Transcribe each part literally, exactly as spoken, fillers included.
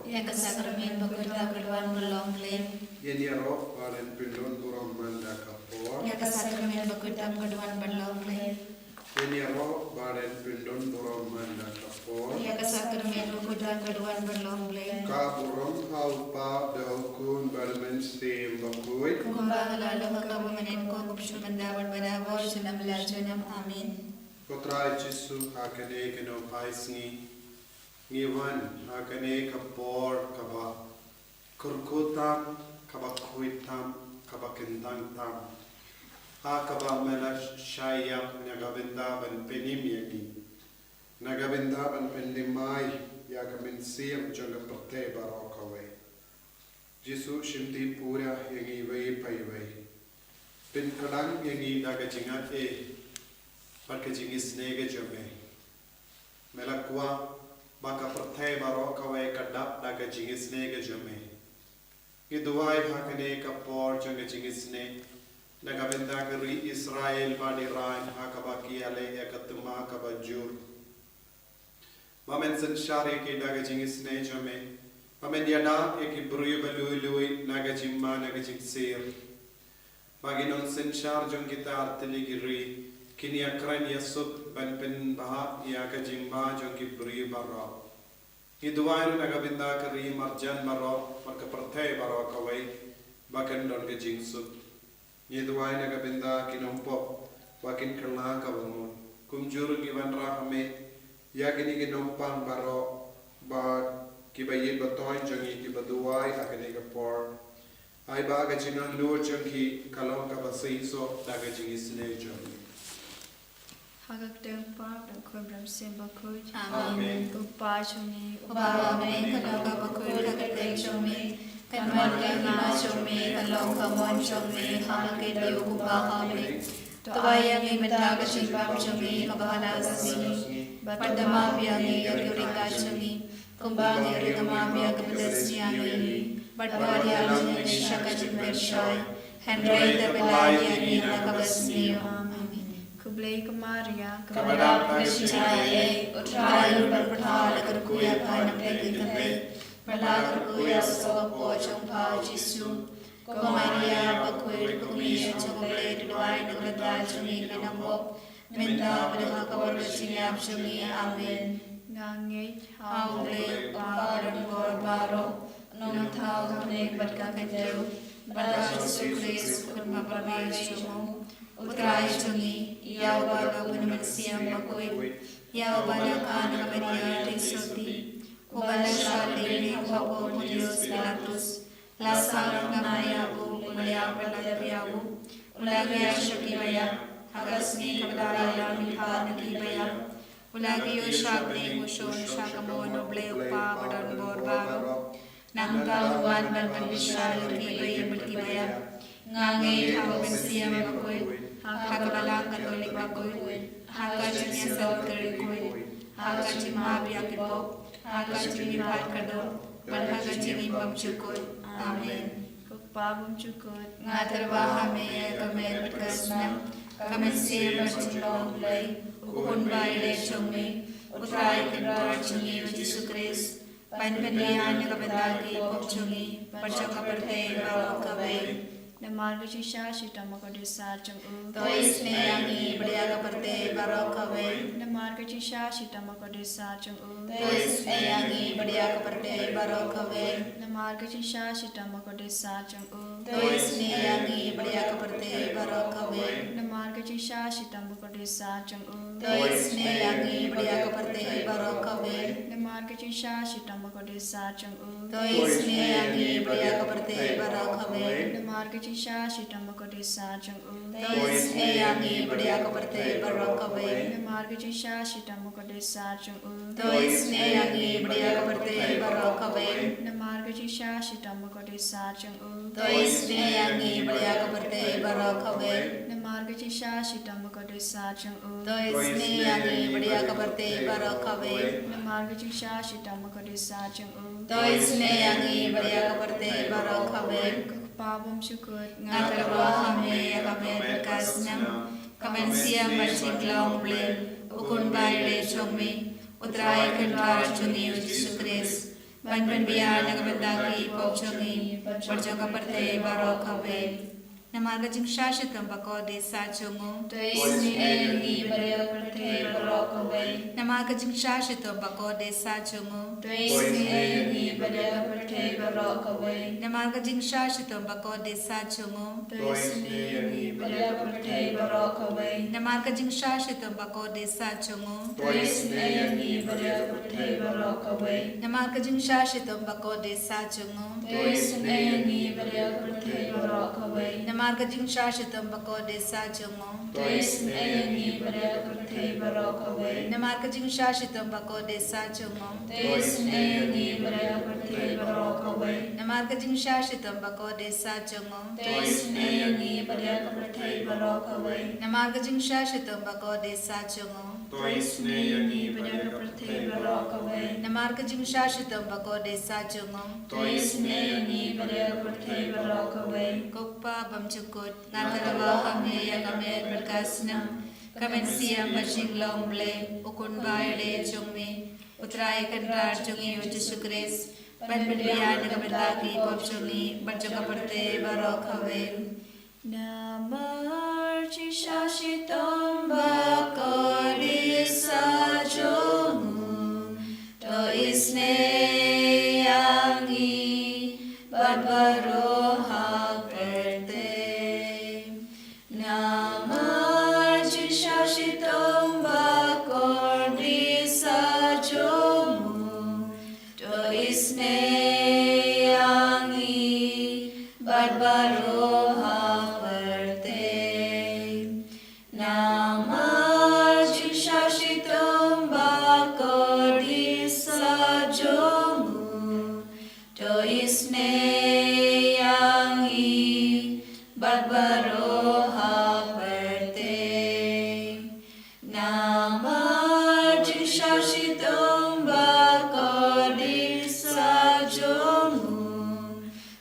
Ïa ka sakramen bakhuid tam ka duwan ban long Blei. Ïa ïaroh ba ren pyndon burom man da ka por. Ïa ka sakramen bakhuid tam ka duwan ban long Blei. Ïa ïaroh ba ren pyndon burom man da ka por. Ïa ka sakramen bakhuid tam ka duwan ban long Blei. Ka burom ha u Kpa bad ha u Khun bad ha u Mynsiem Bakhuid. Kumba ka la long, ha kaba mynnin, kumjuh mynta bad barabor, junom la junom. Amen. Ko Trai Jisu, ha kane ka nongphai sngi ngi wan ha kane ka por kaba kyrkhu tam, kaba khuid tam, kaba kyntang tam, ha kaba me la shah ïap na ka bynta ban pynim ïa ngi, na ka bynta ban pynthymmai ïa ka mynsiem jong ka pyrthei baroh kawei. Jisu, shim tip pura ïa ngi iwei pa iwei. Pynkhlaiñ ïa ngi da ka jingai bad ka jingisynei ka jong me. Me la kwah ba ka pyrthei baroh kawei ka dap da ka jingisynei ka jong me. Ngi duwai ha kane ka por jong ka jingisynei na ka bynta ka ri Israel bad Iran, ha kaba ki ïaleh ïa ka thymmai kaba jur. Ba men synshar ïa ki da ka jingisynei jong me. Ba men ïada ïa ki briew ba lui lui na ka jingma, na ka jingsir. Ba ki nongsynshar jong kita artylli ki ri kin ïakren ïasuk ban pynbha ïa ka jingma jong ki briew baroh. Ngi duwai ruh na ka bynta ka ri marjan baroh bad ka pyrthei baroh kawei ba kan don ka jingsuk. Ngi duwai na ka bynta ki nongpop ba kin kylla kaba mut. Kumjuh ruh ngi wanrah ha me ïa kine ki nongpang baroh bad kiba ïeit ba toiñ jong ngi kiba duwai ha kane ka por. Ai ba ka jingangnud jong ki ka long kaba seisoh da ka jingisynei jong ngi. Ha ka kyrteng u Kpa, u Khun bad u Mynsiem Bakhuid. Amen. Ko Kpa jong ngi uba ha bneng, ka long kaba khuid, ka kyrteng jong me, kan wan ka hima jong me, kan long ka mon jong me ha ka khyndew kumba ha bneng. To ai ïa ngi mynta ka jingbam jong ngi kaba hala ka sngi, bad to map ïa ngi ïa ki riewkhuid jong ngi, kumba ngi ruh ngi map ïa kiba ïaleh ïa ngi. Bad wat ïalam ïa ngi sha ka jingpynshoi, hynrei to pyllait ïa ngi na kaba sniew. Amen. Khublei ko Maria, kaba dap ka jingaiei, U Trai u don bad pha, la kyrkhu ïa pha na pdeng ki kynthei, bad la kyrkhu ïa u soh ka kpoh jong pha u Jisu. Ko Maria bakhuid, ko Mei jong U Blei, to duwai na ka bynta jong ngi ki nongpop, mynta bad ha ka por ka jingïap jong ngi. Amen. Nga ngeit ha U Blei U Kpa badonbor baroh, U Nongthaw ka bneng bad ka khyndew, bad ha U Jisu Khrist, u Khun ba pyrshah jong u, U Trai jong ngi, ïa uba don u Mynsiem Bakhuid, ïa uba la kha na ka Maria Theisotti, uba la shah lyngngoh ha u Pontius Pilatus, la sah lyngngoh ïa u, u la ïap bad la tep ïa u, u la khiah sha ki baïap, ha ka sngi kaba dap la ïalam ïa u na ki baïap, u la kiew sha bneng, u shong sha ka mon U Blei U Kpa badonbor baroh. Nangta un wan ban pynbishar ïa kiba im bad kiba ïap. Nga ngeit ha u Mynsiem Bakhuid, ha ka Balang Katholik bakhuid, ha ka jingïaseng bakhuid, ha ka jingmap ïa ki pop, ha ka jingmihpat kyrduh, bad ha ka jingim bymjukut. Amen. Ko Kpa bymjukut, nga tyrwa ha me ïa ka met bad ka snam, ka mynsiem bad jinglong U Blei, U Khun ba ïeit jong me, U Trai Kynrad jong ngi U Jisu Khrist, ban pynïaid na ka bynta ki pop jong ngi bad jong ka pyrthei baroh kawei. Namar ka jingshah shitom bakordit sar jong u, to isynei ïa ngi bad ïa ka pyrthei baroh kawei. Namar ka jingshah shitom bakordit sar jong u, to isynei ïa ngi bad ïa ka pyrthei baroh kawei. Namar ka jingshah shitom bakordit sar jong u, to isynei ïa ngi bad ïa ka pyrthei baroh kawei. Namar ka jingshah shitom bakordit sar jong u, to isynei ïa ngi bad ïa ka pyrthei baroh kawei. Namar ka jingshah shitom bakordit sar jong u, to isynei ïa ngi bad ïa ka pyrthei baroh kawei. Namar ka jingshah shitom bakordit sar jong u, to isynei ïa ngi bad ïa ka pyrthei baroh kawei. Namar ka jingshah shitom bakordit sar jong u, to isynei ïa ngi bad ïa ka pyrthei baroh kawei. Namar ka jingshah shitom bakordit sar jong u, to isynei ïa ngi bad ïa ka pyrthei baroh kawei. Namar ka jingshah shitom bakordit sar jong u, to isynei ïa ngi bad ïa ka pyrthei baroh kawei. Namar ka jingshah shitom bakordit sar jong u, to isynei ïa ngi bad ïa ka pyrthei baroh kawei. Ko Kpa bymjukut, nga tyrwa ha me ïa ka met bad ka snam, ka mynsiem bad jinglong U Blei, U Khun ba ïeit jong me, U Trai Kynrad jong ngi U Jisu Khrist, Ban pynbiang na ka bynta ki pop jong ngi bad jong ka pyrthei baroh kawei. Namar ka jingshah shitom bakordit sah jong u, to isynei ïa ngi bad ïa ka pyrthei baroh kawei. Namar ka jingshah shitom bakordit sah jong u, to isynei ïa ngi bad ïa ka pyrthei baroh kawei. Namar ka jingshah shitom bakordit sah jong u, to isynei ïa ngi bad ïa ka pyrthei baroh kawei. Namar ka jingshah shitom bakordit sah jong u, to isynei ïa ngi bad ïa ka pyrthei baroh kawei. Namar ka jingshah shitom bakordit sah jong u, to isynei ïa ngi bad ïa ka pyrthei baroh kawei. Namar ka jingshah shitom bakordit sah jong u, to isynei ïa ngi bad ïa ka pyrthei baroh kawei. Namar ka jingshah shitom bakordit sah jong u, to isynei ïa ngi bad ïa ka pyrthei baroh kawei. Namar ka jingshah shitom bakordit sah jong u, to isynei ïa ngi bad ïa ka pyrthei baroh kawei. Namar ka jingshah shitom bakordit sah jong u, to isynei ïa ngi bad ïa ka pyrthei baroh kawei. Namar ka jingshah shitom bakordit sah jong u, to isynei ïa ngi bad ïa ka pyrthei baroh kawei. Ko Kpa bymjukut, nga tyrwa ha me ïa ka met bad ka snam, ka mynsiem bad jinglong Blei, u Khun ba ïaleh jong me, U Trai Kynrad jong ngi U Jisu Khrist, ban pynbiang na ka bynta ki pop jong ngi bad jong ka pyrthei baroh kawei. Namar jingshah shitom bakordit sah jong u, to isynei ïa ngi bad baroh ha pyrthei. Namar jingshah shitom bakordit sah jong u, to isynei ïa ngi bad baroh ha pyrthei. Namar jingshah shitom bakordit sah jong u, to isynei ïa ngi bad baroh ha pyrthei. Namar jingshah shitom bakordit sah jong u,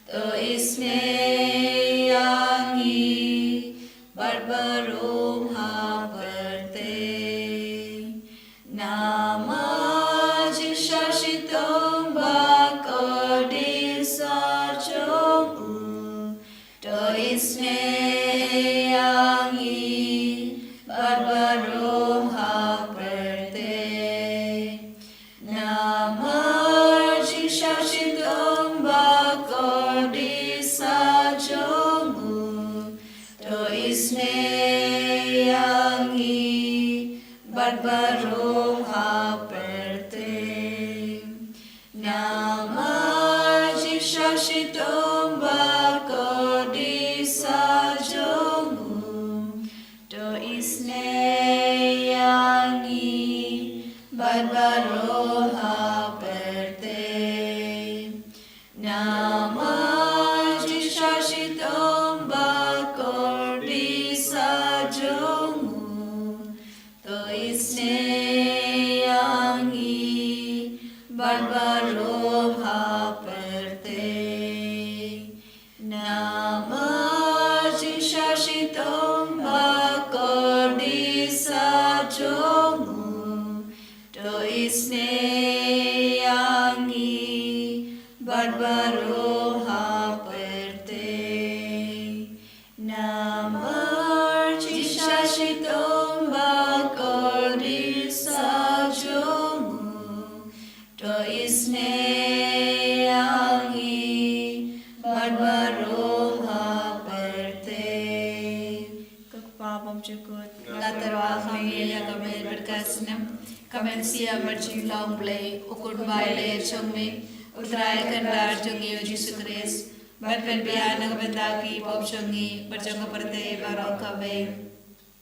to isynei ïa ngi bad baroh ha pyrthei. Namar jingshah shitom bakordit sah jong u, to isynei ïa ngi bad baroh ha pyrthei. Namar jingshah shitom bakordit sah jong u, to isynei ïa ngi bad baroh ha pyrthei. Namar jingshah shitom bakordit sah jong u, to isynei ïa ngi bad baroh ha pyrthei. Namar jingshah shitom bakordit sah jong u, to isynei ïa ngi bad baroh ha pyrthei. Namar jingshah shitom bakordit sah jong u, to isynei ïa ngi bad baroh ha pyrthei. Namar jingshah shitom bakordit sah jong u, to isynei ïa ngi bad baroh ha pyrthei. Ko Kpa bymjukut, nga tyrwa ha me ïa ka met bad ka snam, ka mynsiem bad jinglong Blei, u Khun ba ïaleh jong me, U Trai Kynrad jong ngi U Jisu Khrist, ban pynbiang na ka bynta ki pop jong ngi bad jong ka pyrthei baroh kawei.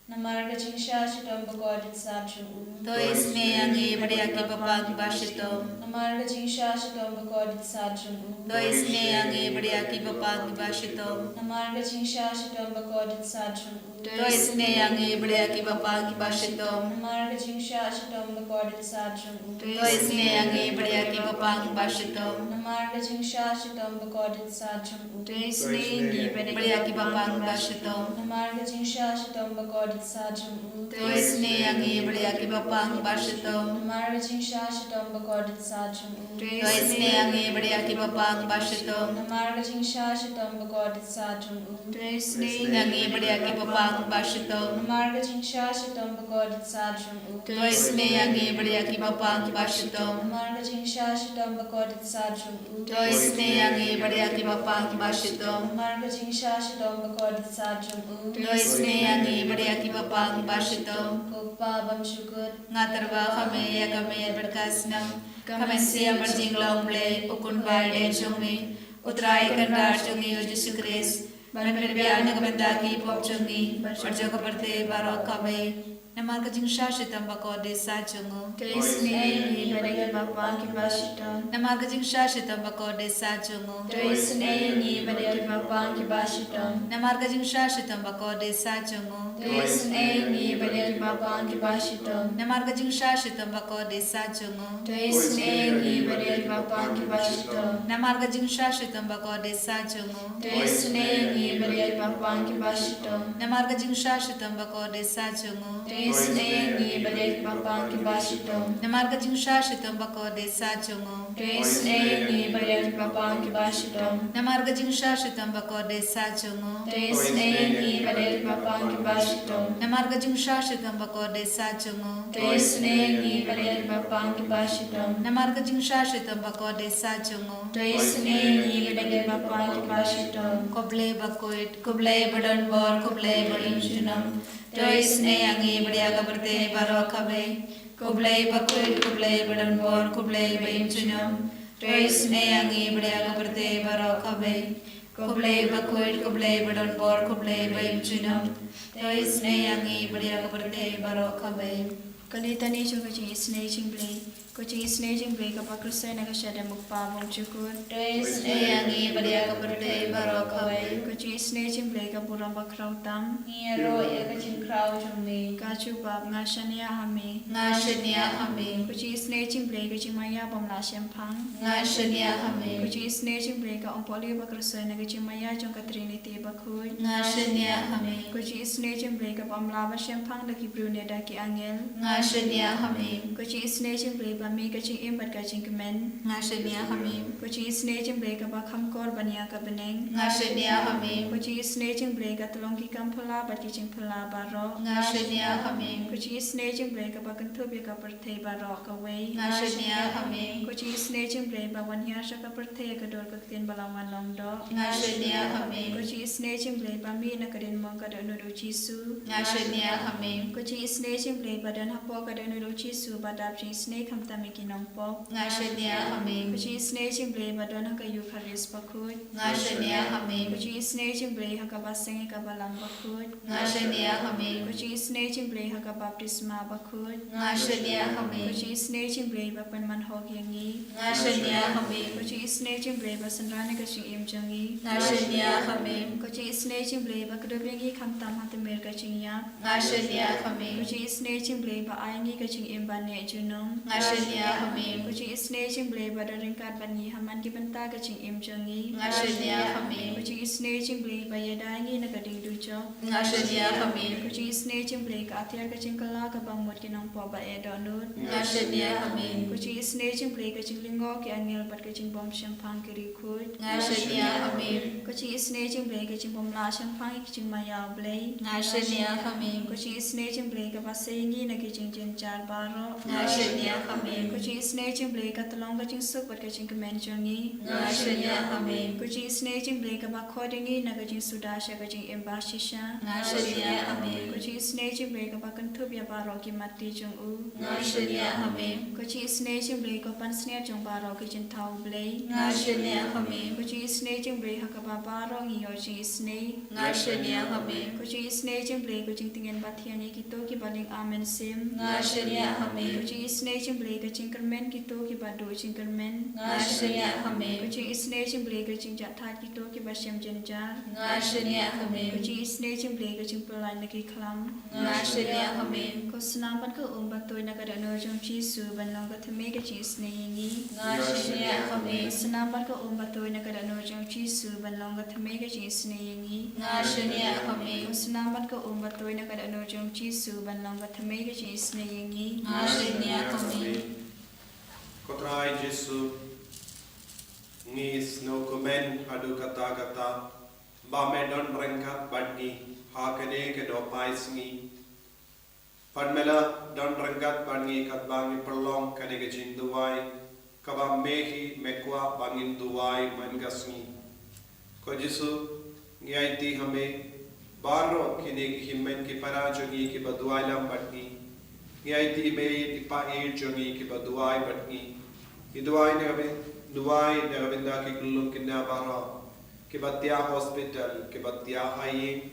Namar ka jingshah shitom bakordit sah jong u, to isynei ïa ngi bad ïa ki bapang kiba shitom. Namar ka jingshah shitom bakordit sah jong u, to isynei ïa ngi bad ïa ki bapang kiba shitom. Namar ka jingshah shitom bakordit sah jong u, to isynei ïa ngi bad ïa ki bapang kiba shitom. Namar ka jingshah shitom bakordit sah jong u, to isynei ïa ngi bad ïa ki bapang kiba shitom. Namar ka jingshah shitom bakordit sah jong u, to isynei ïa ngi bad ïa ki bapang kiba shitom. Namar ka jingshah shitom bakordit Sa jong u. To isynei ïa ngi bad ïa kiba pang kiba shitom. Namar ka jingshah shitom bakordit sa jong u. To isynei ïa ngi bad ïa kiba pang kiba shitom. Namar ka jingshah shitom bakordit sa jong u. To isynei ïa ngi bad ïa kiba pang kiba shitom. Namar ka jingshah shitom bakordit sa jong u. To isynei ïa ngi bad ïa kiba pang kiba shitom. Namar ka jingshah shitom bakordit sa jong u. To isynei ïa ngi bad ïa kiba pang kiba shitom. Namar ka jingshah shitom bakordit sa jong u. To isynei ïa ngi bad ïa kiba pang kiba shitom. Ko Pa bymjukut. Nga tyrwa ha me ïa ka miet bad ka snam. Ka mynsiem bad jinglong Blei, u Kynrad jong me, u Trai Kynrad jong ngi u Jisu Khrist, ban pynbiang na ka bynta ki pop jong ngi bad jong ka pyrthei baroh kawei. Namar ka jingshah shitom bakordit sa jong u. To isynei ïa ngi bad ïa kiba pang kiba shitom. Namar ka jingshah shitom bakordit sa jong u. To isynei ïa ngi bad ïa kiba pang kiba shitom. Namar ka jingshah shitom bakordit sa jong u. To isynei ïa ngi bad ïa kiba pang kiba shitom. Namar ka jingshah shitom bakordit sa jong u. To isynei ïa ngi bad ïa kiba pang kiba shitom. Namar ka jingshah shitom bakordit sa jong u. To isynei ïa ngi bad ïa kiba pang kiba shitom. Namar ka jingshah shitom bakordit sa jong u. To isynei ïa ngi bad ïa kiba pang kiba shitom. Namar ka jingshah shitom bakordit sa jong u. To isynei ïa ngi bad ïa kiba pang kiba shitom. Namar ka jingshah shitom bakordit sa jong u. To isynei ïa ngi bad ïa kiba pang kiba shitom. Namar ka jingshah shitom bakordit sa jong u. To isynei ïa ngi bad ïa kiba pang kiba shitom. Namar ka jingshah shitom bakordit sa jong u. To isynei ïa ngi bad ïa kiba pang kiba shitom. Ko Blei bakhuid, ko Blei badonbor, ko Blei ba im junom. To isynei ïa ngi bad ïa ka pyrthei baroh kawei. Ko Blei bakhuid, ko Blei badonbor, ko Blei ba im junom. To isynei ïa ngi bad ïa ka pyrthei baroh kawei. Ko Blei bakhuid, ko Blei badonbor, ko Blei ba im junom. To isynei ïa ngi bad ïa ka pyrthei baroh kawei. Ka Litani jong ka jingisynei jong Blei. Ka jingisynei jong Blei kaba khuslai na ka shadem u Kpa bymjukut. To isynei ïa ngi bad ïa ka pyrthei baroh kawei. Ka jingisynei jong Blei ka burom bakhraw tam. Ngi ïaroh ïa ka jingkhraw jong me. Ka jubab: Nga shaniah ha me. Nga shaniah ha me. Ka jingisynei jong Blei ka jingmaïa bym lah shemphang. Nga shaniah ha me. Ka jingisynei jong Blei ka umpohliew ba khuslai na ka jingmaïa jong ka Trinity bakhuid. Nga shaniah ha me. Ka jingisynei jong Blei kaba ym lah ban shemphang da ki briew ne da ki angel. Nga shaniah ha me. Ka jingisynei jong Blei ba mih ka jingim bad ka jingkmen. Nga shaniah ha me. Ka jingisynei jong Blei kaba kham kor ban ïa ka bneng. Nga shaniah ha me. Ka jingisynei jong Blei ka tyllong ki kam phylla bad ki jingphylla baroh. Nga shaniah ha me. Ka jingisynei jong Blei kaba kynthup ïa ka pyrthei baroh kawei. Nga shaniah ha me. Ka jingisynei jong Blei ba wan hiar sha ka pyrthei ha ka dur ka ktien ba la wan long doh. Nga shaniah ha me. Ka jingisynei jong Blei ba mih na ka diengphna ka dohnud u Jisu. Nga shaniah ha me. Ka jingisynei jong Blei ba don hapoh ka dohnud u Jisu ba dap jingisynei khamtam ïa ki nongpop. Nga shaniah ha me. Ka jingisynei jong Blei ba don ha ka Eukharist bakhuid. Nga shaniah ha me. Ka jingisynei jong Blei ha kaba seng ïa ka Balang bakhuid. Nga shaniah ha me. Ka jingisynei jong Blei ha ka baptisma bakhuid. Nga shaniah ha me. Ka jingisynei jong Blei ba pynman hok ïa ngi. Nga shaniah ha me. Ka jingisynei jong Blei ba synran ïa ka jingim jong ngi. Nga shaniah ha me. Ka jingisynei jong Blei ba kdup ïa ngi khamtam ha tmier ka jingïap. Nga shaniah ha me. Ka jingisynei jong Blei ba ai ngi ka jingim ba neh junom. Nga shaniah ha me. Ka jingisynei jong Blei ba don ryngkat bad ngi ha man ki bynta ka jingim jong ngi. Nga shaniah ha me. Ka jingisynei jong Blei ba ïada ïa ngi na ka ding dujok. Nga shaniah ha me. Ka jingisynei jong Blei ka atiar ka jingkylla kaba mut ki nongpop ba eh dohnud. Nga shaniah ha me. Ka jingisynei jong Blei ka jinglyngngoh ki angel bad ka jingbym shemphang ki riewkhuid. Nga shaniah ha me. Ka jingisynei jong Blei ka jingbym lah shemphang ïa ka jingmaïa u Blei. Nga shaniah ha me. Ka jingisynei jong Blei kaba sei ïa ngi na ki jingjynjar baroh. Nga shaniah ha me. Ka jingisynei jong Blei ka tyllong ka jingsuk bad ka jingkmen jong ngi. Nga shaniah ha me. Ka jingisynei jong Blei kaba khot ïa ngi na ka jingsuda sha ka jingim ba shisha. Nga shaniah ha me. Ka jingisynei jong Blei kaba kynthup ïa baroh ki matti jong u. Nga shaniah ha me. Ka jingisynei jong Blei ka pansngiat jong baroh ki jingthaw u Blei. Nga shaniah ha me. Ka jingisynei jong Blei ha kaba baroh ngi ïoh jingisynei. Nga shaniah ha me. Ka jingisynei jong Blei ka jingtngen ba thiang ïa kito kiba lyngba mynsiem. Nga shaniah ha me. Ka jingisynei jong Blei ka jingkyrmen kito kiba duh jingkyrmen. Nga shaniah ha me. Ka jingisynei jong U Blei ka jingjahthait kito kiba shem jynjar. Nga shaniah ha me. Ka jingisynei jong U Blei ka jingpyllait na ki khlam. Nga shaniah ha me. Ko snam bad ka um ba tuid na ka dohnud jong U Jisu ban long ka thymmei ka jingisynei ïa ngi. Nga shaniah ha me. Ko snam bad ka um ba tuid na ka dohnud jong U Jisu ban long ka thymmei ka jingisynei ïa ngi. Nga shaniah ha me. Ko snam bad ka um ba tuid na ka dohnud jong U Jisu ban long ka thymmei ka jingisynei ïa ngi. Nga shaniah ha me. Ko Trai Jisu, ngi sngewkmen haduh katta katta ba me don ryngkat bad ngi ha kane ka dohpai sngi. Bad me la don ryngkat bad ngi katba ngi pynlong kane ka jingduwai kaba me hi me kwah ba ngin duwai man ka sngi. Ko Jisu, ngi aiti ha me baroh kine ki hynmen ki para jong ngi kiba duwai lang bad ngi. Ngi aiti ha me ki paid jong ngi kiba duwai bad ngi. Ngi duwai na ka byn-, duwai na ka bynta ki khyllung khynnah baroh kiba thiah hospital, kiba thiah ha ïing.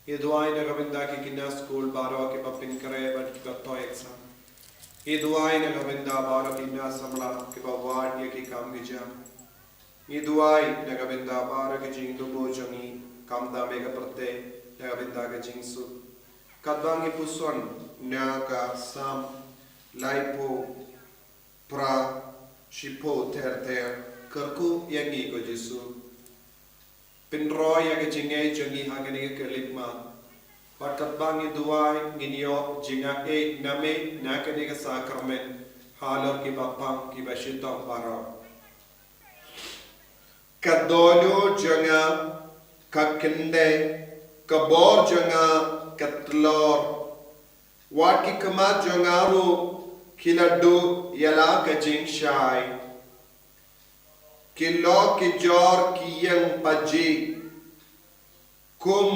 Ngi duwai na ka bynta ki khynnah skul baroh kiba pynkhreh bad kiba thoh exam. Ngi duwai na ka bynta baroh ki nurse samla kiba wad ïa ki kam ki jam. Ngi duwai na ka bynta baroh ki jingthmu jong ngi, khamtam ïa ka pyrthei, na ka bynta ka jingsuk. Katba ngi puson na ka Salm laiphew phra, shiphew ter ter, kyrkhu ïa ngi ko Jisu. Pynroi ïa ka jingngeit jong ngi ha kane ka khyllipmat. Bad katba ngi duwai ngin ïoh jingaiei na me na kane ka sakramen halor kiba pang kiba shitom baroh. Ka dohnud jong nga ka khyndai, ka bor jong nga ka tlor. Wat ki khmat jong nga ruh ki la duh ïa la ka jingshai. Ki lok ki jor ki ïeng pajih kum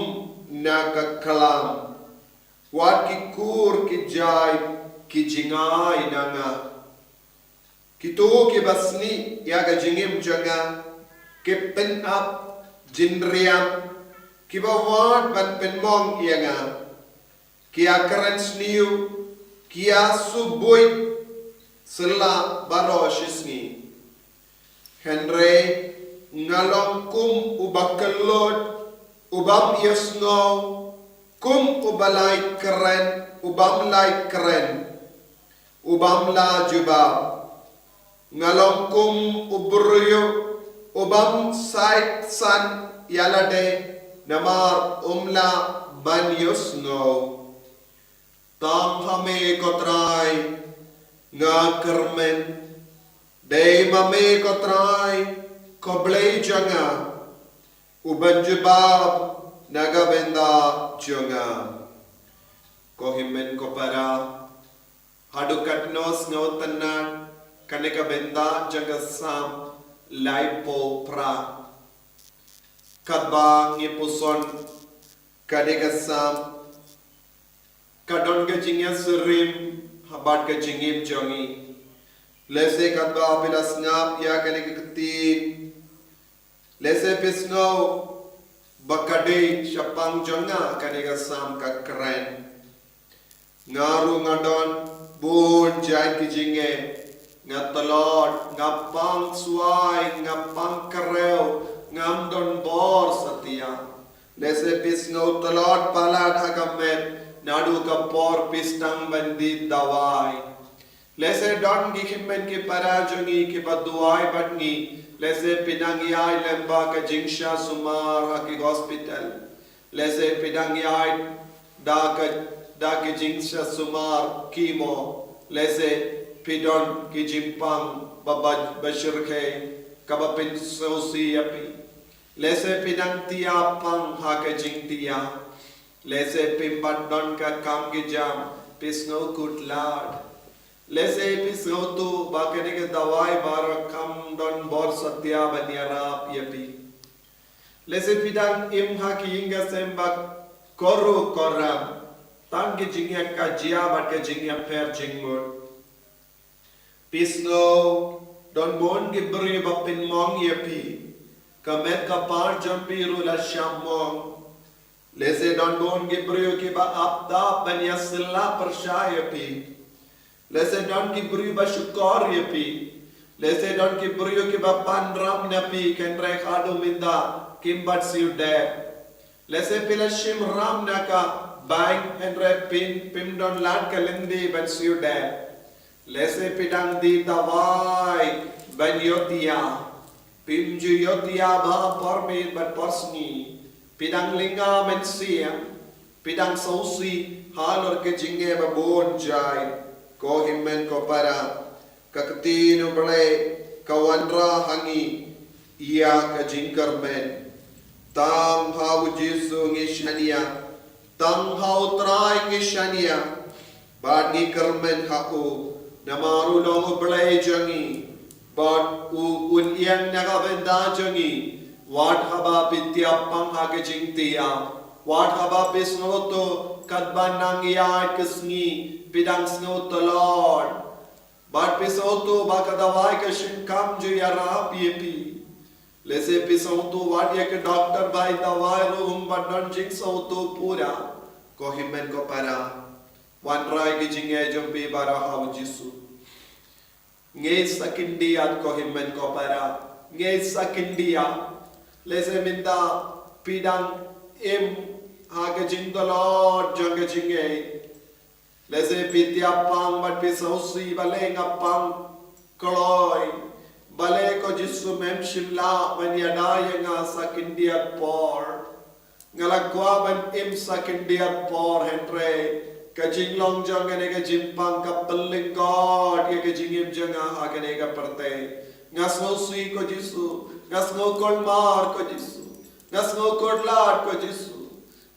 na ka khlam. Wat ki kur ki jai ki jingai na nga. Kito kiba snieh ïa ka jingim jong nga ki pynap jingriam, kiba wad ban pynmong ïa nga. Ki ïa kren sniew, ki ïa subuit sla baroh shisngi. Hynrei nga long kum uba kyllut, ubym ïohsngew, kum uba lait kren, ubym lait kren, ubym la jubab. Nga long kum u briew ubym sait san ïa lade, namar um lah ban ïohsngew. Tang ha me ko Trai nga kyrmen, dei ma me ko Trai ko Blei jong nga, uban jubab na ka bynta jong nga. Ko hynmen ko para, haduh katno sngewtynnad kane ka bynta jong ka Salm laiphew phra. Katba ngi puson kane ka Salm, ka don ka jingïasyriem ha bad ka jingim jong ngi. Lehse katba phi la sngap ïa kane ka ktien, lehse phi sngew ba ka dei shaphang jong nga kane ka Salm ka kren. Nga ruh nga don bun jait ki jingeh, nga tlot, nga pang swai, nga pang khrew, ngam don bor satia. Lehse phi sngew tlot palat ha ka met, naduh ka por phi sdang ban die dawai. Lehse don ki hynmen ki para jong ngi kiba duwai bad ngi, lehse phi dang ïaid lyngba ka jingsha sumar ha ki hospital. Lehse phi dang ïaid da ka, da ki jingsha sumar chemo. Lehse phi don ki jingpang ba, ba, ba shyrkhei kaba pynsngewsih ïa phi. Lehse phi dang tia pang ha ka jingtia. Lehse phim pat don ka kam ki jam, phi sngew kut lad. Lehse phi sngewthuh ba kane ka dawai baroh kam don bor satia ban ïarap ïa phi. Lehse phi dang im ha ki ïing ki sem ba kyrkhu kyrram, tang ki jingïakajia bad ki jingïapher jingmut. Phi sngew don bun ki briew ba pynmong ïa phi, ka met ka par jong phi ruh la shah mong. Lehse don bun ki briew kiba ap tap ban ïasylla pyrshah ïa phi. Lehse don ki briew ba shukor ïa phi. Lehse don ki briew kiba pan ram na phi, hynrei haduh mynta kim pat siew dep. Lehse phi la shim ram na ka bank, hynrei phin, phim don lad ka lynti ban siew dep. Lehse phi dang die dawai ban ïoh tiah. Phim ju ïoh tiah bha por miet bad por sngi. Phi dang lynga mynsiem. Phi dang sngewsih halor ka jingeh ba bun jait. Ko hynmen ko para, ka ktien U Blei ka wanrah ha ngi ïa ka jingkyrmen. Tang ha U Jisu ngi shaniah, tang ha U Trai ngi shaniah, bad ngi kyrmen ha u, namar u long U Blei jong ngi. Bad u, un ïeng na ka bynta jong ngi. Wat haba phi tiap pang ha ka jingtiap, wat haba phi sngewthuh katba nang ïaid ka sngi, phi dang sngewthuh lor. Bad phi sngewthuh ba ka dawai ka shim kam ju ïarap ïa phi. Lehse phi sngewthuh wat ïa ka doktor ba ai dawai ruh um pat don jingsngewthuh pura. Ko hynmen ko para, wanrah ïa ka jingeh jong phi baroh ha U Jisu. Ngeit sa khyndiat ko hynmen ko para. Ngeit sa khyndiat. Lehse mynta phi dang im ha ka jingdolot jong ka jingngeit. Lehse phi tiap pang bad phi sngewsih, balei nga pang kloi. Balei ko Jisu mem shym lah ban ïada ïa nga sa khyndiat por. Nga la kwah ban im sa khyndiat por, hynrei ka jinglong jong kane ka jingpang ka pynlyngkot ïa ka jingim jong nga ha kane ka pyrthei. Nga sngewsih ko Jisu. Nga sngew kulmar ko Jisu. Nga sngew kordor lad ko Jisu.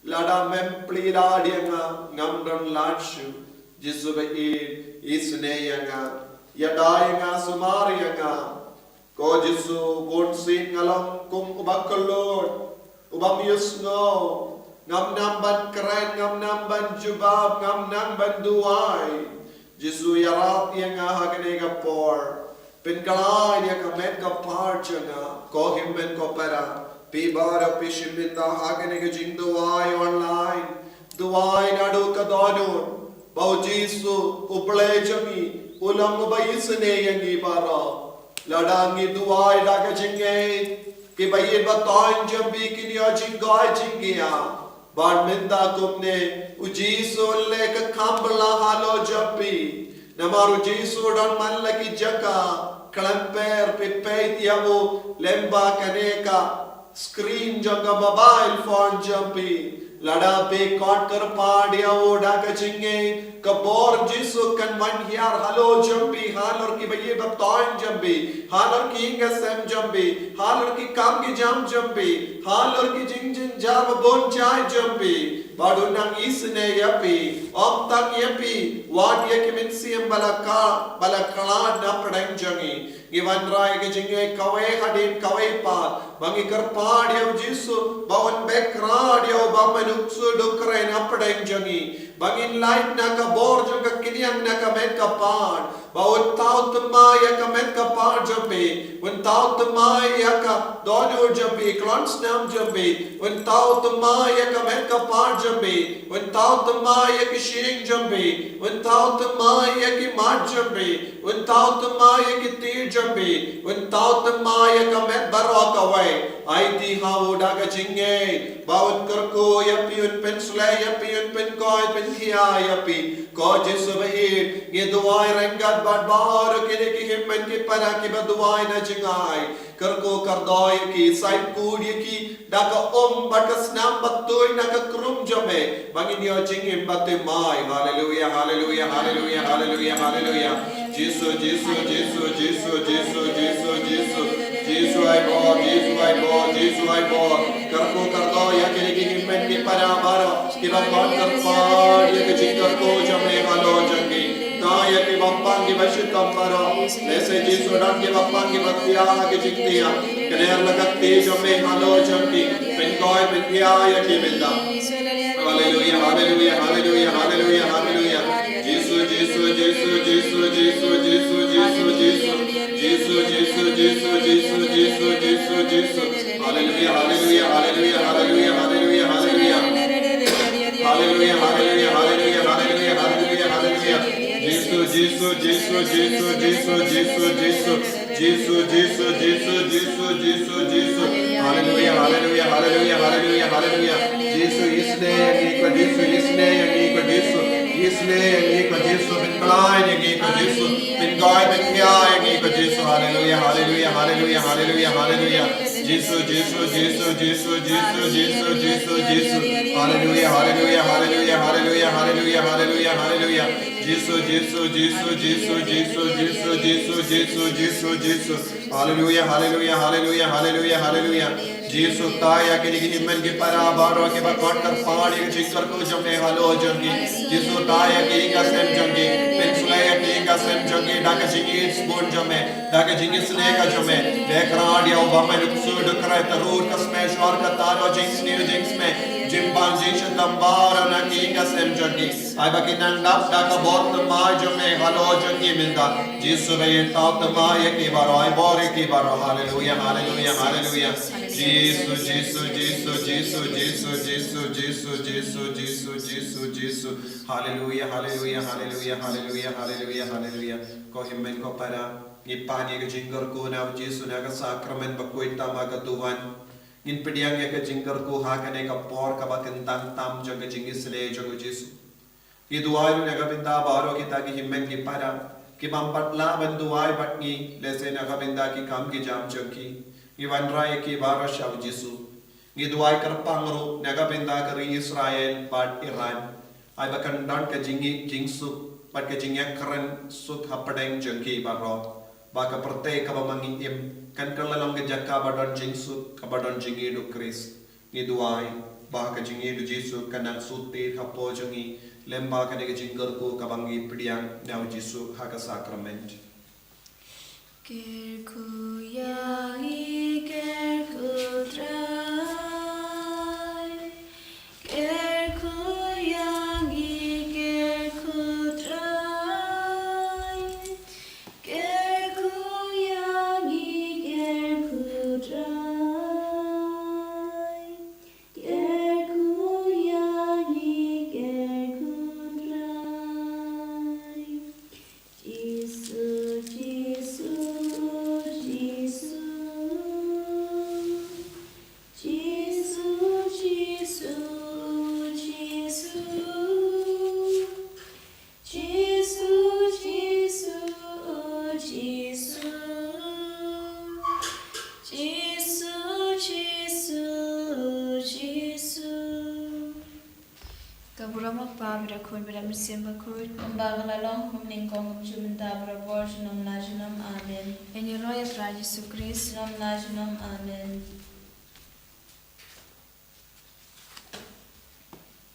Lada mem plie lad ïa nga, ngam don lad shuh. Jisu baieit, isynei ïa nga. Ïada ïa nga, sumar ïa nga. Ko Jisu, bun sien nga long kum uba kyllut, uba ym ïohsngew. Ngam nang ban kren, ngam nang ban jubab, ngam nang ban duwai. Jisu, ïarap ïa nga ha kane ka por. Pynkhlaiñ ïa ka met ka phad jong nga. Ko hynmen ko para, phi baroh phi shim bynta ha kane ka jingduwai online. Duwai naduh ka dohnud ba U Jisu, U Blei jong ngi, u long uba isynei ïa ngi baroh. Lada ngi duwai da ka jingngeit, ki baieit ba thoiñ jong phi kin ïoh jingkhuid jingkhiah. Bad mynta kumne, U Jisu un leh ka kam bylla halor jong phi. Namar U Jisu u don man la ki jaka. Khlem pher phi peit ïa u lyngba kane ka screen jong ka mobile phone jong phi. Lada phi khot kyrpad ïa u da ka jingngeit, ka bor Jisu kan wan hiar halor jong phi, halor ki baieit ba thoiñ jong phi, halor ki ïing ki sem jong phi, halor ki kam ki jam jong phi, halor ki jingjynjar ba bun jait jong phi. Bad un nang isynei ïa phi, ym tang ïa phi, wat ïa ki mynsiem ba la ka, ba la khlad na pdeng jong ngi. Ngi wanrah ïa ka jingngeit kawei hadien kawei pat, ba ngi kyrpad ïa U Jisu ba un beh krad ïa u bym nuksu dukri na pdeng jong ngi. Ba ngin lait na ka bor jong ka khñiang na ka met ka phad. Ba un thaw thymmai ïa ka met ka phad jong phi. Un thaw thymmai ïa ka dohnud jong phi, klong snam jong phi. Un thaw thymmai ïa ka met ka phad jong phi. Un thaw thymmai ïa ki shyieng jong phi. Un thaw thymmai ïa ki mat jong phi. Un thaw thymmai ïa ki tiar jong phi. Un thaw thymmai ïa ka met baroh kawei. Aiti ha u da ka jingngeit. Ba un kyrkhu ïa phi, un pynshlei ïa phi, un pynkhuid pynkhiah ïa phi. Ko Jisu baieit, ngi duwai ryngkat bad baroh kine ki hynmen ki para kiba duwai na jngai. Kyrkhu kyrdoh ïa ki, sait kut ïa ki da ka um bad ka snam ba tuid na ka krum jong me. Ba ngin ïoh jingim bathymmai. Haleluia, haleluia, haleluia, haleluia, haleluia. Jisu, Jisu, Jisu, Jisu, Jisu, Jisu. Jisu ai bor, Jisu ai bor, Jisu ai bor. Kyrkhu kyrdoh ïa kine ki hynmen ki para baroh kiba pan kyrpad ïa ka jingkyrkhu jong me halor jong ki. Tang ïa kiba pang kiba shitom baroh. Lehse Jisu don kiba pang kiba thiah ha ka jingthiah. Kner la ka kti jong me halor jong ki. Pynkhuid pynkhiah ïa ki mynta. Haleluia, haleluia, haleluia, haleluia, haleluia. Jisu, Jisu, Jisu, Jisu, Jisu, Jisu, Jisu. Jisu, Jisu, Jisu, Jisu, Jisu, Jisu, Jisu. Haleluia, haleluia, haleluia, haleluia, haleluia, haleluia. Haleluia, haleluia, haleluia, haleluia, haleluia, haleluia. Jisu, Jisu, Jisu, Jisu, Jisu, Jisu, Jisu. Jisu, Jisu, Jisu, Jisu, Jisu, Jisu. Haleluya, haleluya, haleluya, haleluya, haleluya. Jisu, isynei ïa ngi ko Jisu, isynei ïa ngi ko Jisu. Isynei ïa ngi ko Jisu, pynblei ïa ngi ko Jisu. Pynkoit pynkhiah ïa ngi ko Jisu. Haleluya, haleluya, haleluya, haleluya, haleluya. Jisu, Jisu, Jisu, Jisu, Jisu, Jisu, Jisu, Jisu. Haleluya, haleluya, haleluya, haleluya, haleluya, haleluya, haleluya. Jisu, Jisu, Jisu, Jisu, Jisu, Jisu, Jisu, Jisu, Jisu, Jisu. Haleluya, haleluya, haleluya, haleluya, haleluya. Jisu, tai ïa kine ki hynmen ki para baroh kiba kot kyrpad ïa ka jingkyrkhu jong me halor jong ki. Jisu, tai ïa ki ïing ka sem jong ki. Pynshlei ïa ki ïing ka sem jong ki da ka jingïeit sbun jong me, da ka jingisynei ka jong me. Te kyrpad ïa u ba me duk sur duk krai, tarud ka symbai shwar ka taro jingsniew jingsmai, jingpang jingshitom baroh na ki ïing ka sem jong ki. Ai ba ki nang dap da ka bor thymmai jong me halor jong ki mynta. Jisu, ba ïa tau thymmai ïa ki baroh, ai bor ïa ki baroh. Haleluya, haleluya, haleluya. Jisu, Jisu, Jisu, Jisu, Jisu, Jisu, Jisu, Jisu, Jisu, Jisu, Jisu. Haleluya, haleluya, haleluya, haleluya, haleluya, haleluya. Ko hynmen ko para, ngi pan ïa ka jingkyrkhu na u Jisu na ka sakramen bakhuid tam ha ka duwan. Ngin pdiang ïa ka jingkyrkhu ha kane ka por kaba kyntang tam jong ka jingisynei jong u Jisu. Ngi duwai ruh na ka bynta baroh kita ki hynmen ki para ki bym pat lah ban duwai bad ngi, lehse na ka bynta ki kam ki jam jong ki. Ngi wanrah ïa ki baroh sha u Jisu. Ngi duwai kyrpang ruh na ka bynta ka ri Israel bad Iran. Ai ba kan don ka jingïeit jingsuk bad ka jingïakren suk hapdeng jong ki baroh. Ba ka pyrthei kaba ma ngi im kan kylla long ka jaka ba don jingsuk, kaba don jingïeit u Khrist. Ngi duwai ba ka jingïeit u Jisu kan nang sut tied hapoh jong ngi, lem bad kane ka jingkyrkhu kaba ngi pdiang na u Jisu ha ka sakramen. Kyrkhu ïa ngi, kyrkhu Trai. Kyrkhu ïa ngi, kyrkhu Trai. Kyrkhu ïa ngi, kyrkhu Trai. Kyrkhu ïa ngi, kyrkhu Trai. Jisu, Jisu, Jisu. Jisu, Jisu, Jisu. Jisu, Jisu, oh Jisu. Jisu, Jisu, oh Jisu. Ka burom u Kpa bad u Khun bad u Mynsiem Bakhuid. Kumba ka la long ha nyngkong, kumjuh, mynta, barabor, junom la junom. Amen. Ïaroh ïa u Trai Jisu Khrist. Junom la junom. Amen.